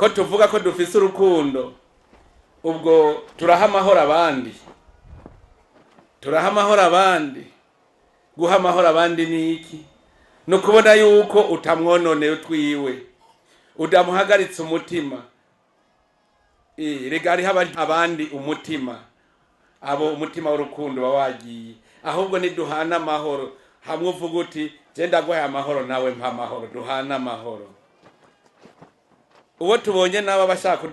Ko tuvuga ko dufise urukundo, ubwo turaha amahoro abandi? Turaha amahoro abandi? Guha amahoro abandi ni iki? Ni ukubona yuko utamwononeye utwiwe, udamuhagaritse umutima. Rega hariho abandi umutima, abo umutima w'urukundo uba wagiye. Ahubwo niduhana amahoro hamwe, uvuga uti: "Je ndaguhaye amahoro, nawe mpa amahoro, duhane amahoro." Uwo tubonye nawe aba ashaka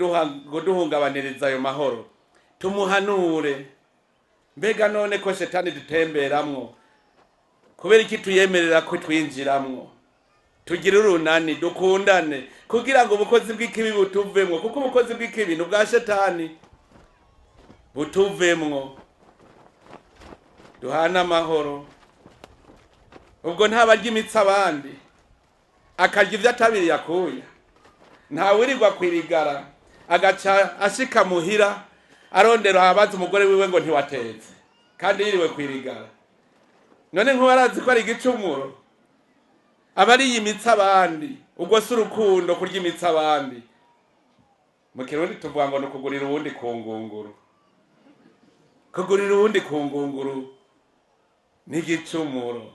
kuduhungabaniriza ayo mahoro, tumuhanure. Mbega none ko shetani dutemberamwo, kubera iki tuyemerera ko twinjiramwo? Tugire urunani, dukundane, kugira ngo ubukozi bw'ikibi butuvemwo, kuko ubukozi bw'ikibi ni ubwa shetani, butuvemwo, duhane amahoro. Ubwo ntabarya imitsi abandi, akarya ibyo atabiriye akuya. Ntawirirwa kwirigara, agaca ashika muhira arondera abaza umugore wiwe ngo: "Ntiwatetse?" Kandi yiriwe kwirigara. None nkuba arazi ko ari igicumuro, aba ariye imitsi abandi. Ubwo si urukundo kurya imitsi abandi. Mu Kirundi tuvuga ngo ni ukugurira uwundi ku ngunguru. Kugurira uwundi ku ngunguru n'igicumuro.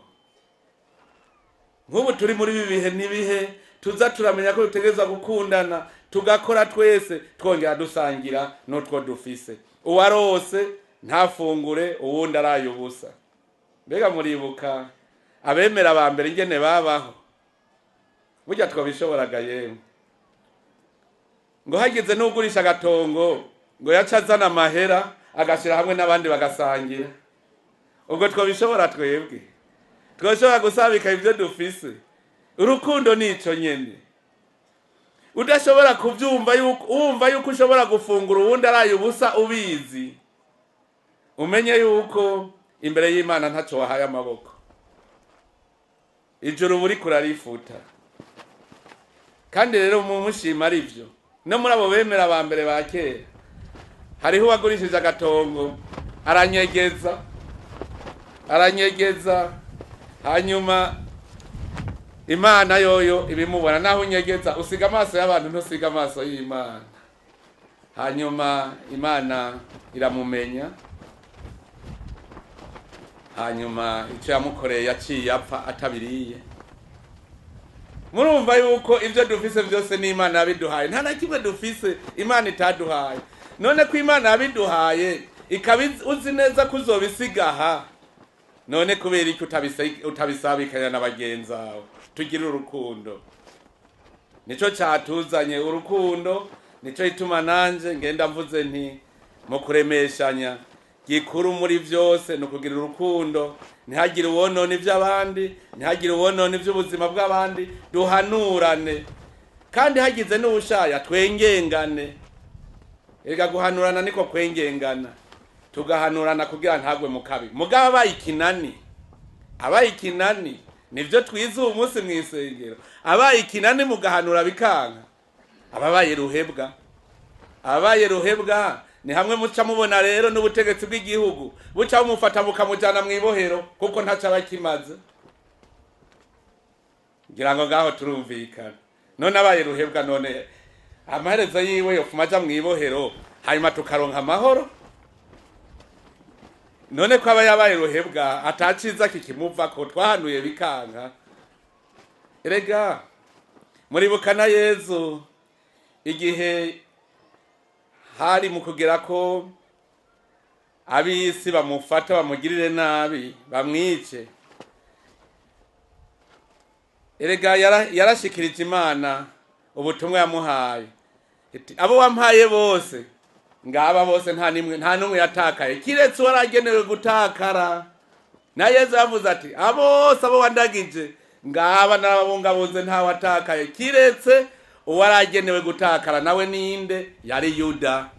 Nk'ubu turi muri ibi bihe, n'ibihe tuza turamenya ko dutegerezwa gukundana, tugakora twese, twongera dusangira n'utwo dufise. Uwarose ntafungure uwundi araye ubusa. Mbega muribuka abemera ba mbere ingene babaho? Burya twabishoboraga yemwe. Ngo hagize n'ugurisha agatongo, ngo yaca azana amahera, agashira hamwe n'abandi bagasangira. Ubwo twabishobora twebwe? Twashobora gusabika ibyo dufise? Urukundo ni ico nyene. Udashobora kuvyumva yuko wumva yuko ushobora gufungura uwundi araye ubusa, ubizi, umenye yuko imbere y'Imana ntaco wahaye amaboko. Ijuru uba uriko urarifuta. Kandi rero mu mushima ari vyo, no muri abo bemera ba mbere ba kera, hariho uwagurishije agatongo, aranyegeza, aranyegeza. Hanyuma Imana yoyo ibimubona. Naho unyegeza, usiga amaso y'abantu, ntusiga amaso y'Imana. Hanyuma Imana iramumenya. Hanyuma icyo yamukoreye, yaciye apfa atabiriye. Murumva yuko ibyo dufise byose n'Imana yabiduhaye. Nta na kimwe dufise Imana itaduhaye. None ko Imana yabiduhaye, ikaba uzi neza ko uzobisiga aha, none kubera iki utabisabikanya na bagenzi bawe? Tugire urukundo, nico catuzanye. Urukundo nico gituma nanje ngenda mvuze nti: mu kuremeshanya, gikuru muri vyose ni ukugira urukundo. Ntihagire uwonona ivy'abandi, ntihagire uwonona ivy'ubuzima bw'abandi. Duhanurane, kandi hagize n'uwushaya twengengane. Erega guhanurana niko kwengengana. Tugahanurana kugira ntagwe mu kabi. Mugabo abaye ikinani, abaye ikinani, nivyo twize uwu munsi mw'isengero. Abaye ikinani, mugahanura bikanka, ababaye ruhebwa. Abaye ruhebwa ni hamwe muca mubona rero n'ubutegetsi bw'igihugu buca bumufata, bukamujana mw'ibohero, kuko ntaco aba akimaze. Ngira ngo ngaho turumvikana. None abaye ruhebwa, none amaherezo yiwe yofuma aja mw'ibohero, hanyuma tukaronka amahoro. None ko aba yabaye ruhebwa, ataciza kikimuvako, twahanuye bikanka. Erega muribuka na Yezu, igihe hari mu kugera ko ab'isi bamufata, bamugirire nabi, bamwice, erega yarashikirije Imana ubutumwa yamuhaye. Iti: "Abo wampaye bose ngaba bose, nta nimwe, nta n'umwe yatakaye, kiretse uwaragenewe gutakara." Na Yezu yavuze ati: "Abo bose, abo wandagije, ngaba narababungabunze, nta watakaye kiretse uwaragenewe gutakara." Nawe ninde? Yari Yuda.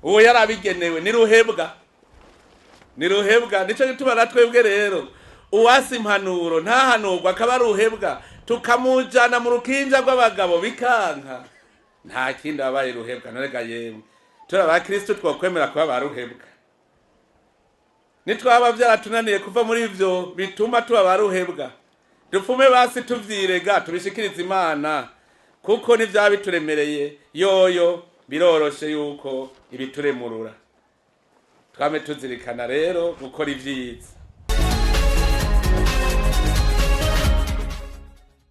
Uwo yarabigenewe, ni ruhebwa, ni ruhebwa. Nico gituma na twebwe rero, uwasi impanuro, ntahanurwa, akaba ari ruhebwa, tukamujana mu rukinja rw'abagabo bikanka, nta kindi, abaye ruhebwa. Norega yemwe, turi abakristo, twokwemera kuba ba ruhebwa? Nitwaba vyaratunaniye kuva muri ivyo bituma tuba ba ruhebwa, dupfume basi tuvyirega, tubishikirize Imana. Kuko n'ivyaba bituremereye yoyo biroroshe yuko ibituremurura. Twame tuzirikana rero gukora ivyiza.